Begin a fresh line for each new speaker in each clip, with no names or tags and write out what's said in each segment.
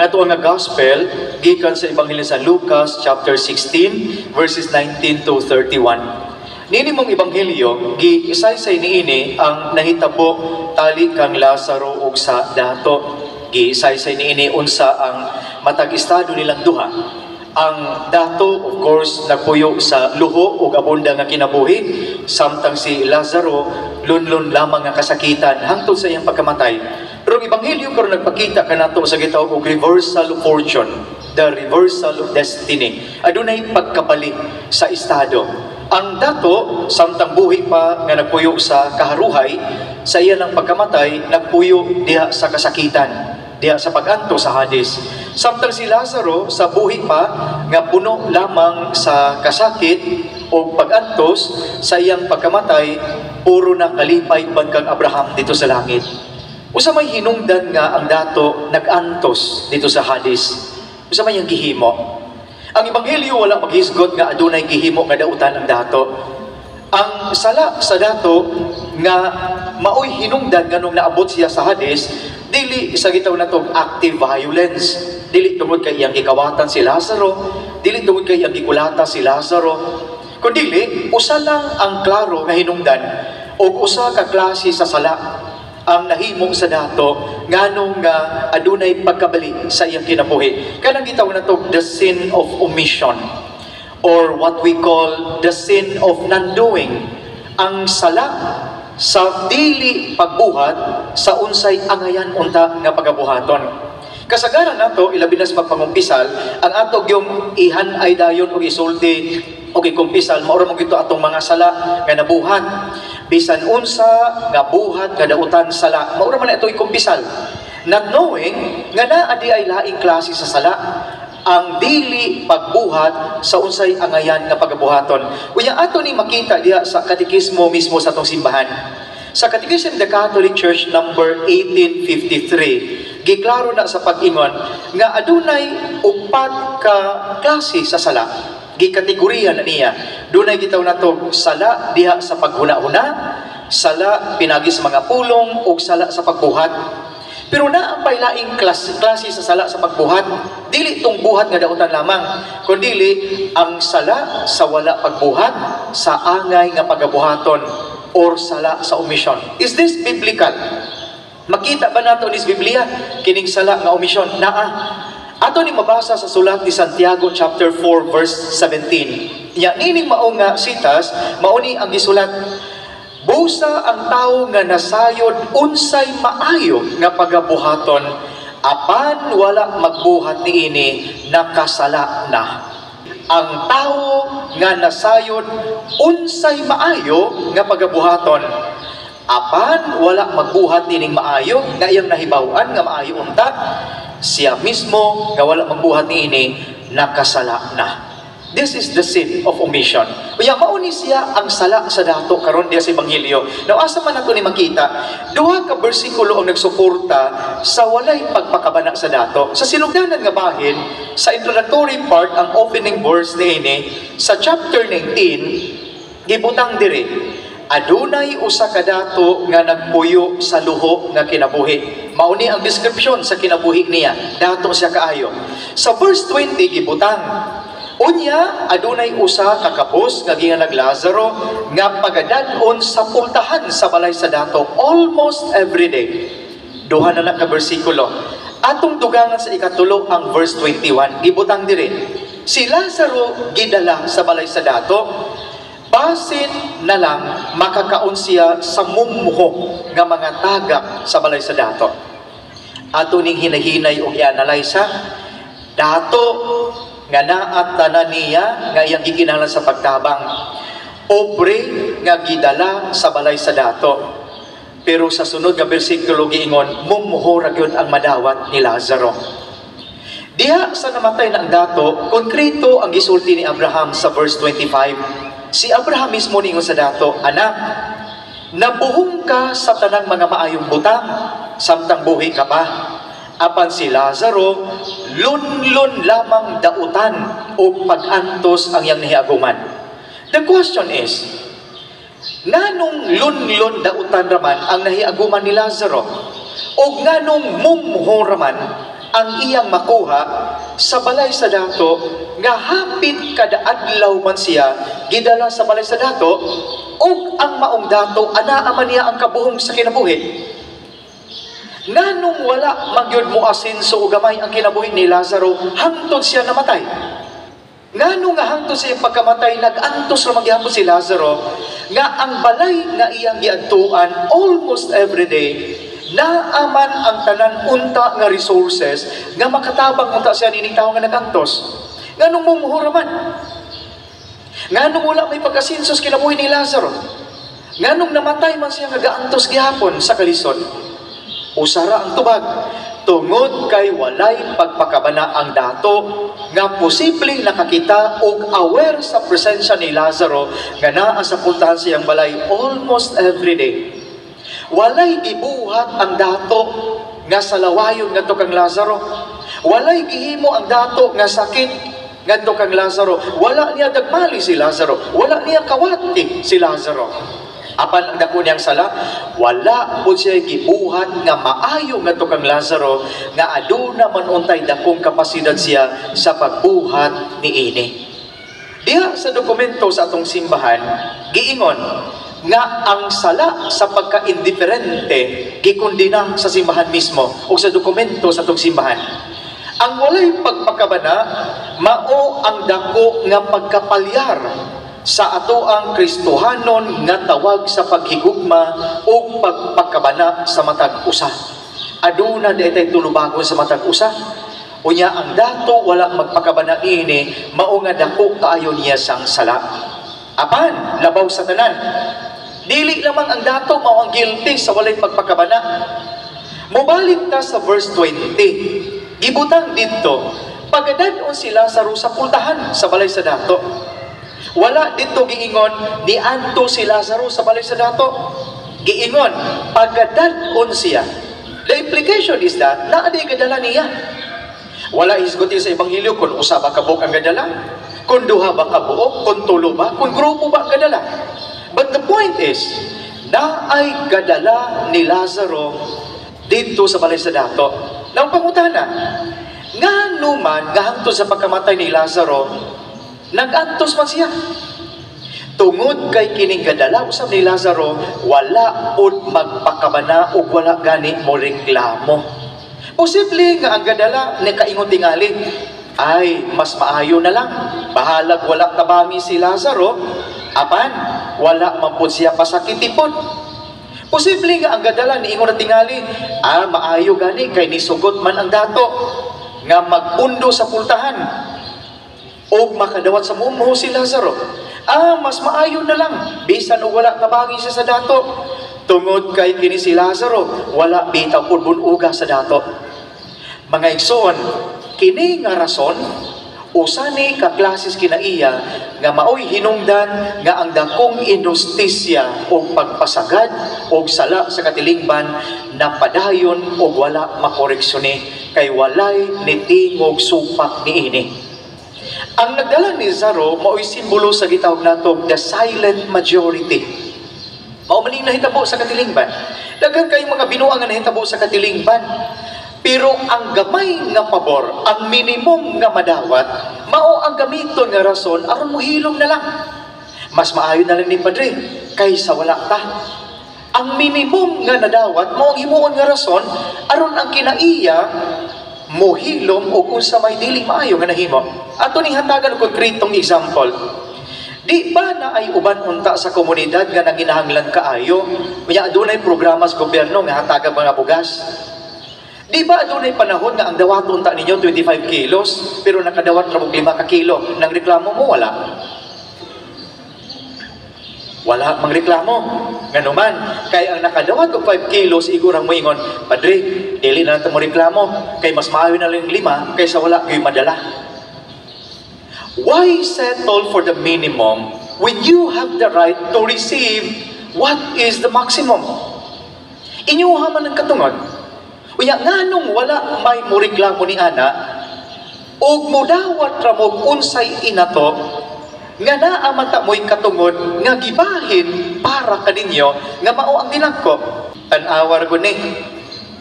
Ato nga gospel gikan sa Ebanghelyo sa Lucas chapter 16 verses 19 to 31. Niini mong ebanghelyo, giisaysay niini ang nahitabo tali kang Lazaro ug sa dato. Giisaysay niini unsa ang matag estado nilang duha. Ang dato, of course, nagpuyo sa luho ug abunda nga kinabuhi, samtang si Lazaro lunlun lamang nga kasakitan hangtod sa iyang pagkamatay. Pero ang ebanghelyo karon nagpakita kanato sa gitawag og reversal of fortune, the reversal of destiny. Adunay pagkabali sa estado. Ang dato, samtang buhi pa nga nagpuyo sa kaharuhay, sa iya ng pagkamatay, nagpuyo diha sa kasakitan, diha sa pag-anto sa Hades. Samtang si Lazaro sa buhi pa nga puno lamang sa kasakit o pag-antos, sa iyang pagkamatay, puro na kalipay uban kang Abraham dito sa langit. Usa may hinungdan nga ang dato nag-antos dito sa Hades? Usa may iyang gihimo? Ang ebanghelyo wala maghisgot nga adunay gihimo nga dautan ang dato. Ang sala sa dato nga maoy hinungdan nganong naabot siya sa Hades, dili sa gitawag natong active violence, dili tungod kay iyang gikawatan si Lazaro, dili tungod kay iyang gikulata si Lazaro, kundili usa lang ang klaro nga hinungdan og usa ka klase sa sala ang nahimo sa dato nganong nga adunay pagkabali sa iyang kinabuhi. Kanang gitawag nato the sin of omission or what we call the sin of non-doing. Ang sala sa dili pagbuhat sa unsay angayan unta nga pagabuhaton. Kasagaran nato, ilabi na sa pagpangumpisal, ang ato gyung ihan ay dayon og isulti og ikumpisal, mao ra man gyud atong mga sala nga nabuhat. Bisan unsa nga buhat nga dautan sala, mao ra man ito ikumpisal. Not knowing nga naa di ay laing klase sa sala, ang dili pagbuhat sa unsay angayan nga pagabuhaton. Unya ato ni makita diha sa katekismo mismo sa atong simbahan. Sa Catechism of the Catholic Church number 1853, giklaro na sa pag-ingon nga adunay upat ka klase sa sala. Gikategorya na niya. Dunay gitawag nato sala diha sa paghuna-huna, sala pinagi sa mga pulong ug sala sa pagbuhat. Pero naa pay laing klase sa sala sa pagbuhat. Dili tong buhat nga dautan lamang, kundili ang sala sa wala pagbuhat sa angay nga pagabuhaton or sala sa omission. Is this biblical? Makita ba nato ni sa Biblia kining sala nga omission? Naa. Ato ni mabasa sa sulat ni Santiago chapter 4 verse 17. Nya nining mao nga sitas, mao ni ang gisulat: "Busa ang tawo nga nasayod unsay maayo nga pagabuhaton apan wala magbuhat niini, nakasala na." Ang tawo nga nasayod unsay maayo nga pagabuhaton apan wala magbuhat nining maayo nga iyang nahibaw-an nga maayo unta, siya mismo nga wala magbuhat niini, nakasala na. This is the sin of omission. Unya mao ni siya ang sala sa dato karon diya sa ebanghelyo. Now, asa man nato ni makita? Duha ka bersikulo ang nagsuporta sa walay pagpakabana sa dato. Sa sinugdanan nga bahin, sa introductory part, ang opening verse niini sa chapter 19, gibutang diri, adunay usa ka dato nga nagpuyo sa luho nga kinabuhi. Mao ni ang description sa kinabuhi niya. Dato siya kaayo. Sa verse 20 gibutang, unya adunay usa ka kapos nga ginganag Lazaro nga pagadad-on sa pultahan sa balay sa dato almost every day. Duha na na ka bersikulo. Atong dugangan sa ikatulo ang verse 21. Gibutang diri, si Lazaro gidala sa balay sa dato, basin na lang makakaon siya sa mumho nga mga tagak sa balay sa dato. Ato ning hinahinay og i-analyze ha. Dato nga naa tanan niya nga iyang gikinahanglan sa pagtabang. Pobre nga gidala sa balay sa dato. Pero sa sunod nga bersikulo giingon, mumho ra gyud ang madawat ni Lazaro. Diha sa namatay na ang dato, konkreto ang gisulti ni Abraham sa verse 25. Si Abraham mismo ningon sa dato, "Anak, nabuhong ka sa tanang mga maayong butang, samtang buhi ka pa. Apan si Lazaro, lunlun lamang dautan o pag-antos ang iyang nahiaguman." The question is, nganong lunlun dautan raman ang nahiaguman ni Lazaro? O nganong mumho raman ang iyang makuha sa balay sa dato nga hapit kada adlaw man siya gidala sa balay sa dato, ug ang maong dato anaa man niya ang kabuhong sa kinabuhi? Nganong wala magyud mo asenso o gamay ang kinabuhi ni Lazaro hangtod siya namatay? Ngano nga hangtod sa iyang pagkamatay nag-antos ra magyapon si Lazaro, nga ang balay nga iyang giadtuan almost every day naaman ang tanan unta nga resources nga makatabang unta siya nining tawo nga nag-antos? Nganong mumuhura man? Nganong wala may pag-asenso sa kinabuhi ni Lazaro? Nganong namatay man siya nga gaantos gihapon sa kalisod? Usara ang tubag, tungod kay walay pagpakabana ang dato nga posibleng nakakita og aware sa presensya ni Lazaro nga naa sa pultahan siyang balay almost every day. Walay gibuhat ang dato nga salawayon ngadto kang Lazaro. Walay gihimo ang dato nga sakit ngadto kang Lazaro. Wala niya dagmali si Lazaro. Wala niya kawati si Lazaro. Apan ang dako niyang sala, wala po siya gibuhat nga maayo ngadto kang Lazaro nga aduna man untay dakong kapasidad siya sa pagbuhat niini. Diha sa dokumento sa atong simbahan, giingon nga ang sala sa pagka-indiferente gikondena sa simbahan mismo o sa dokumento sa atong simbahan. Ang walay pagpakabana mao ang dako nga pagkapalyar sa ato ang Kristohanon nga tawag sa paghigugma o pagpakabana sa matag usa. Aduna di tay tulubagon sa matag usa. Unya ang dato wala magpakabana niini, mao nga dako kaayo niya sang sala. Apan labaw sa tanan, dili lamang ang dato mao ang guilty sa walay pagpakabana. Mobalik ta sa verse 20. Gibutang didto, pagadad-on si Lazaro sa pultahan sa balay sa dato. Wala dito giingon niadto si Lazaro sa balay sa dato. Giingon pagadad-on siya. The implication is that naa di gadala niya. Wala hisguti sa ebanghelyo kung usa ba ka buok ang gadala, kung duha ba ka buok, kung tulo ba, kung grupo ba ang gadala. But the point is, naay gadala ni Lazaro dito sa balay sa dato. Nang pangutana, ngano man nga hangtod sa pagkamatay ni Lazaro, nag-antos man siya? Tungod kay kining gadala usab ni Lazaro, wala pod magpakabana ug wala gani mo reklamo. Posible nga ang gadala ni kaingon tingali, ay mas maayo na lang, bahalag wala tabangi si Lazaro, apan wala man pud siya pasakitipon. Posible nga ang gadala niingon na tingali, maayo gani kay nisugot man ang dato nga magundo sa pultahan og makadawat sa mumho si Lazaro. Mas maayo na lang bisan og wala tabangi siya sa dato, tungod kay kini si Lazaro wala bitaw pud bunuga sa dato. Mga igsoon, kini nga rason usani ka klases kinaiya nga maoy hinungdan nga ang dakong inustisya o pagpasagad o sala sa katilingban napadayon og wala makoreksyon kay walay nitingog supak niini. Ang nagdala ni Lazaro maoy simbolo sa gitawag nato the silent majority. Mao man ning nahitabo sa katilingban. Daghan kayong mga binuang nga nahitabo sa katilingban. Pero ang gamay nga pabor, ang minimum nga madawat, mao ang gamiton nga rason aron mohilom na lang. Mas maayo na lang ni Padre kaysa wala ta. Ang minimum nga nadawat mao ang himuon nga rason aron ang kinaiya mohilom og unsa may dili maayo nga nahimo. Ato ning hatagan og konkretong example. Di ba na ay uban unta sa komunidad nga nanginahanglan kaayo? Unya adunay programa sa gobyerno nga hatagan mga bugas. Di ba adunay panahon nga ang dawat unta ninyo 25 kilos pero nakadawat ra og 5 ka kilo? Nang reklamo mo wala. Wala mang reklamo. Nganuman, kay ang nakadawat og 5 kilos igor ang moingon, "Padre, dili na lang ta mo reklamo kay mas maayo na lang 5 kaysa wala gyud madala." Why settle for the minimum when you have the right to receive what is the maximum? Inyuha man ang katungod. Unya, nganong wala may moreklamo ni ana og mudawat ra mo unsay inato nga naa man ta mo'y katungod nga gibahin para kaninyo nga mao ang dinagko. Tan-awar gud ni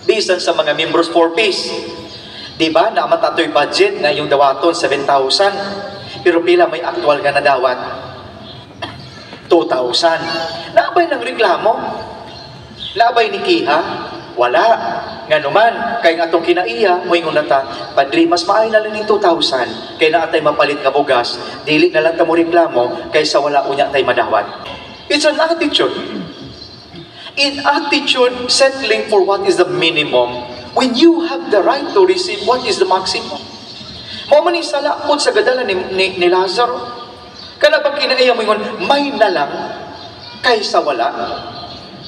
bisan sa mga members for peace. Di ba, naa man ta'y budget nga iyong dawaton 7,000. Pero pila may aktual nga nadawat? 2,000. Naa bay nagreklamo? Naa bay nikiha? Wala. Nganuman, kay nga atong kinaiya, moingon na ta, "Padre, mas maayo na lang ning 2,000, kay naa tay mapalit nga bugas, dili na lang ta mo reklamo, kaysa wala unya tay madawat." It's an attitude. In attitude, settling for what is the minimum, when you have the right to receive what is the maximum. Mao man ni sala pod sa gadala ni Lazaro. Kana bang kinaiya mo ingon, may na lang kaysa wala.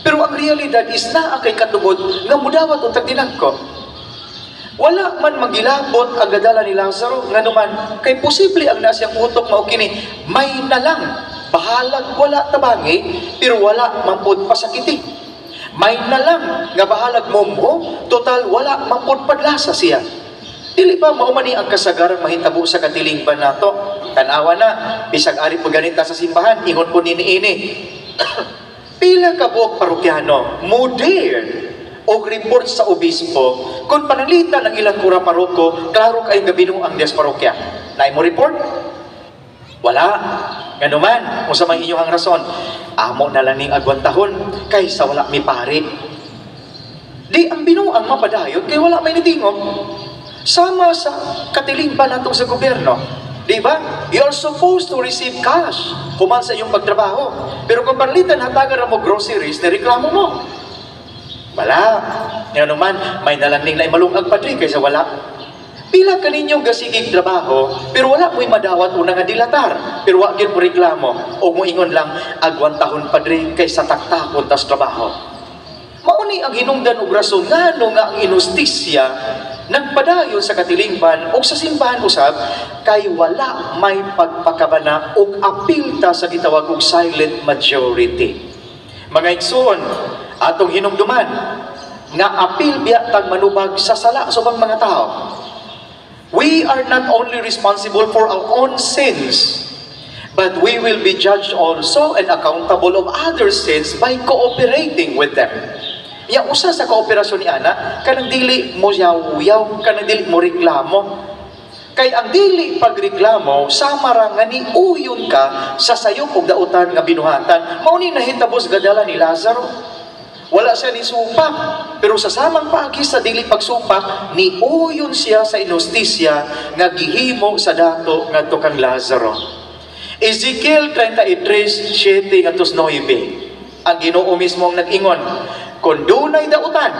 Pero ang realidad is naa kay katungod nga mudawat og tagdinagko. Wala man magilabot ang gadala ni Lazaro, nganuman kay posible ang nasa iyang utok mao kini, may na lang, bahalag wala tabangi, pero wala man pud pasakiti. May na lang nga bahalag mo, total wala man pud padlasa siya. Dili ba mao man ni ang kasagarang mahitabo sa katilingban nato? Tan-awa na, bisag ari po ganita sa simbahan, ingon po ni niini. Pila ka buok parokyano mo dare og report sa obispo kung pananglitan ang ilang kura paroko, klaro kayong gabinuang diha sa parokya? Naay mo report? Wala. Nganuman, kung sa may inyong rason, amo na lang ning agwantahon kaysa wala mi pari. Di ang binuang mapadayon kay wala may nitingog. Sama sa katilingban nato sa gobyerno. Di ba? You are supposed to receive cash human sa iyong pagtrabaho. Pero kung pananglitan hatagan mo groceries, nireklamo mo. Wala. Nganuman, may nalang ning malungag, Padre, kaysa wala. Pila kaninyong gasigig trabaho, pero wala mo'y madawat una nga dilatar. Pero wa gyud mo reklamo o moingon lang, "Agwantahon, Padre, kaysa taktakon tas trabaho." Mao ni ang hinungdan og rason ngano nga ang inustisya nagpadayon sa katilingban o sa simbahan usab, kay wala may pagpakabana og apil ta sa gitawag og silent majority. Mga igsoon, atong hinumduman nga apil biya tag manubag sa sala sa ubang mga tao. We are not only responsible for our own sins, but we will be judged also and accountable of other sins by cooperating with them. Ya usa sa kooperasyon ni ana, kanang dili mo yaw-yaw, kanang dili mo reklamo. Kay ang dili pagreklamo, sama ra nga niuyon ka sa sayop og dautan nga binuhatan. Mao ni nahitabo sa gadala ni Lazaro. Wala siya ni supak, pero sa samang paagi sa dili pagsupak, niuyon siya sa inustisya nga gihimo sa dato ngadto kang Lazaro. Ezekiel 33:7 ngadto 9. Ang Ginoo mismo ang nag-ingon, "Kung dunay dautan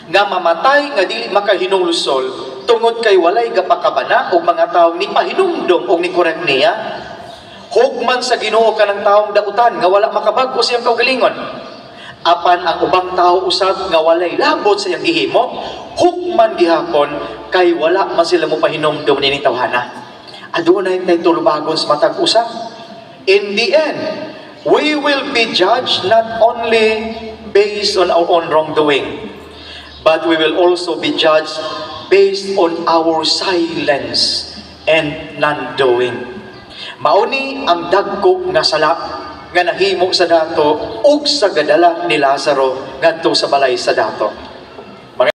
nga mamatay nga dili makahinulsol tungod kay walay gapakabana og mga tawo ni pahinumdom og ni correct niya, hugman sa Ginoo kanang taong dautan nga wala makabag-o siyang kaugalingon. Apan ang ubang tao usab nga walay labot sa iyang gihimo, hukman gihapon kay wala man sila mo pahinumdom nining tawhana." Adunay tay tulubagon sa matag usa. In the end, we will be judged not only based on our own wrongdoing, but we will also be judged based on our silence and non-doing. Mauni ang dagko nga sala nga nahimo sa dato ug sa gadala ni Lazaro ngadto sa balay sa dato.